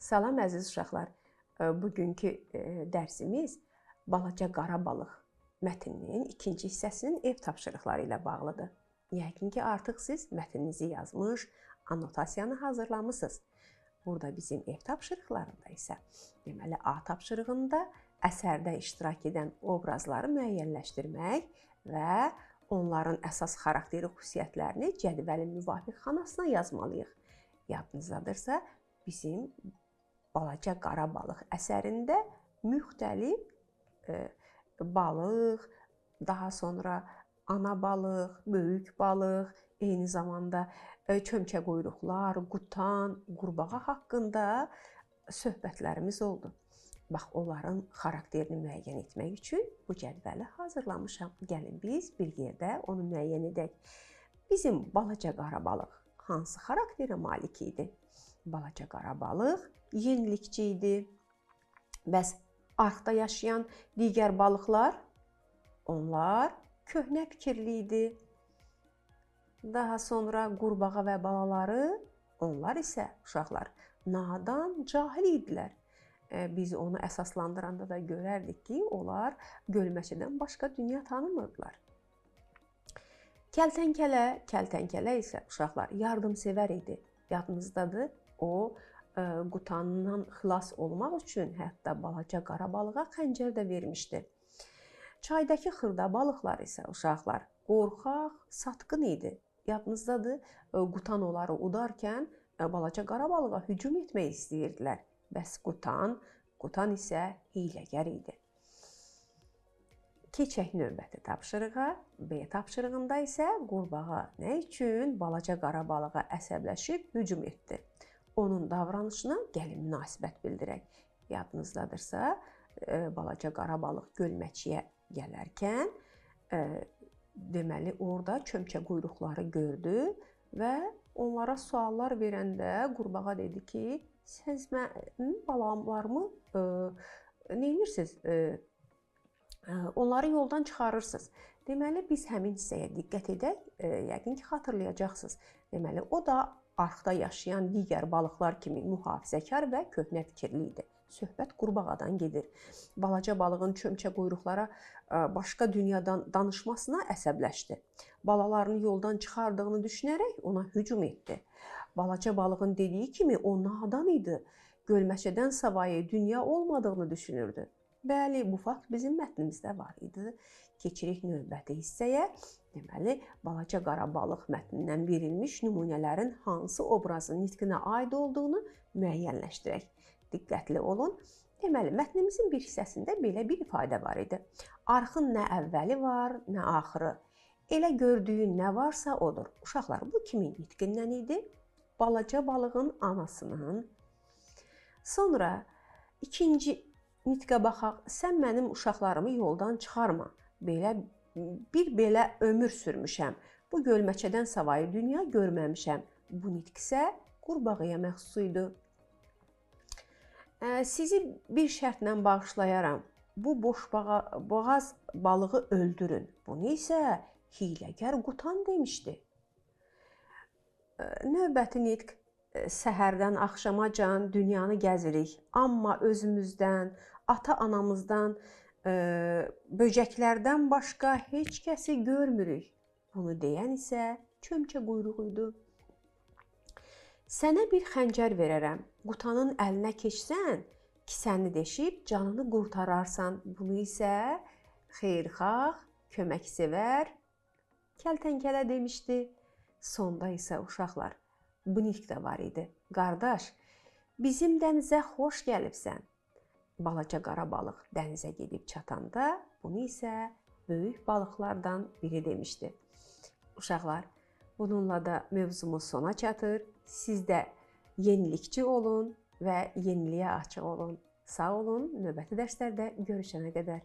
Salam əziz uşaqlar. Bugünkü dərsimiz Balaca qara balıq mətninin ikinci hissəsinin ev tapşırıqları ilə bağlıdır. Yəqin ki, artıq siz mətninizi yazmış, annotasiyanı hazırlamısınız. Burada bizim ev tapşırıqlarında isə, deməli A tapşırığında əsərdə iştirak edən obrazları müəyyənləşdirmək və onların əsas xarakteri xüsusiyyətlərini cədvəlin müvafiq xanasına yazmalıyıq. Yadınızdadırsa, bizim Balaca qara balıq əsərində müxtəlif balıq, daha sonra ana balıq, böyük balıq, eyni zamanda çömçə quyruqlar, qutan, qurbağa haqqında söhbətlərimiz oldu. Bax, onların xarakterini müəyyən etmək üçün bu cədvəli hazırlamışam. Gəlin biz bir yerdə onu müəyyən edək. Bizim balaca qara balıq hansı xarakterə malik idi? Balaca qara balıq yenilikçi idi. Bəs arxda yaşayan digər balıqlar, onlar köhnə fikirli idi. Daha sonra qurbağa və balaları, onlar isə uşaqlar nadan, cahil idilər. Biz onu əsaslandıranda da görərdik ki, onlar gölməçədən başqa dünya tanımırdılar. Kəltənkələ, isə uşaqlar yardımsevər idi. Yadınızdadır, o qutandan xilas olmaq üçün hətta balaca qara balığa xəncər də vermişdi. Çaydakı xırda balıqlar isə uşaqlar qorxaq, satqın idi. Yadınızdadır, qutan onları udarkən balaca qara balığa hücum etmək istəyirdilər. Bəs qutan isə hiyləgər idi. Keçək növbəti tapşırığa. B tapşırığında isə qurbağa nə üçün balaca qara balığa əsəbləşib hücum etdi? Onun davranışına gəlin münasibət bildirək. Yadınızdadırsa, balaca qara balıq gölməçiyə gələrkən, deməli orada çömçə quyruqları gördü və onlara suallar verəndə qurbağa dedi ki, siz mənim balamlarımı nə edirsiniz? Onları yoldan çıxarırsınız. Deməli, biz həmin hissəyə diqqət edək, yəqin ki, xatırlayacaqsınız. Deməli, o da arxda yaşayan digər balıqlar kimi mühafizəkar və köhnə fikirli idi. Söhbət qurbağadan gedir. Balaca balığın çömçə quyruqlara başqa dünyadan danışmasına əsəbləşdi. Balalarını yoldan çıxardığını düşünərək ona hücum etdi. Balaca balığın dediyi kimi o nadan idi. Gölməçədən savayı dünya olmadığını düşünürdü. Bəli, bu fakt bizim mətnimizdə var idi. Keçirik növbəti hissəyə. Deməli, Balaca qara balıq mətnindən verilmiş nümunələrin hansı obrazın nitqinə aid olduğunu müəyyənləşdirək. Diqqətli olun. Deməli, mətnimizin bir hissəsində belə bir ifadə var idi. Arxın nə əvvəli var, nə axırı. Elə gördüyün nə varsa odur. Uşaqlar, bu kimin nitqindən idi? Balaca balığın anasının. Sonra ikinci nitqə baxaq. Sən mənim uşaqlarımı yoldan çıxarma. Belə ömür sürmüşəm. Bu gölməçədən savayı dünya görməmişəm. Bu nitq isə qurbağaya məxsus idi. Sizi bir şərtlə bağışlayaram. Bu boşboğaz balığı öldürün. Bunu isə hiyləgər qutan demişdi. Növbəti nitq. Səhərdən axşamacan dünyanı gəzirik. Amma özümüzdən, ata-anamızdan, böcəklərdən başqa heç kəsi görmürük. Bunu deyən isə çömçə quyruğu idi. Sənə bir xəncər verərəm. Qutanın əlinə keçsən, kisəni deşib canını qurtararsan. Bunu isə xeyirxah, köməksevər kəltənkələ demişdi. Sonda isə uşaqlar, bu nitq də var idi. Qardaş, bizim dənizə xoş gəlibsən. Balaca qara balıq dənizə gedib çatanda bunu isə böyük balıqlardan biri demişdi. Uşaqlar, bununla da mövzumuz sona çatır. Siz də yenilikçi olun və yeniliyə açıq olun. Sağ olun, növbəti dərslərdə görüşənə qədər.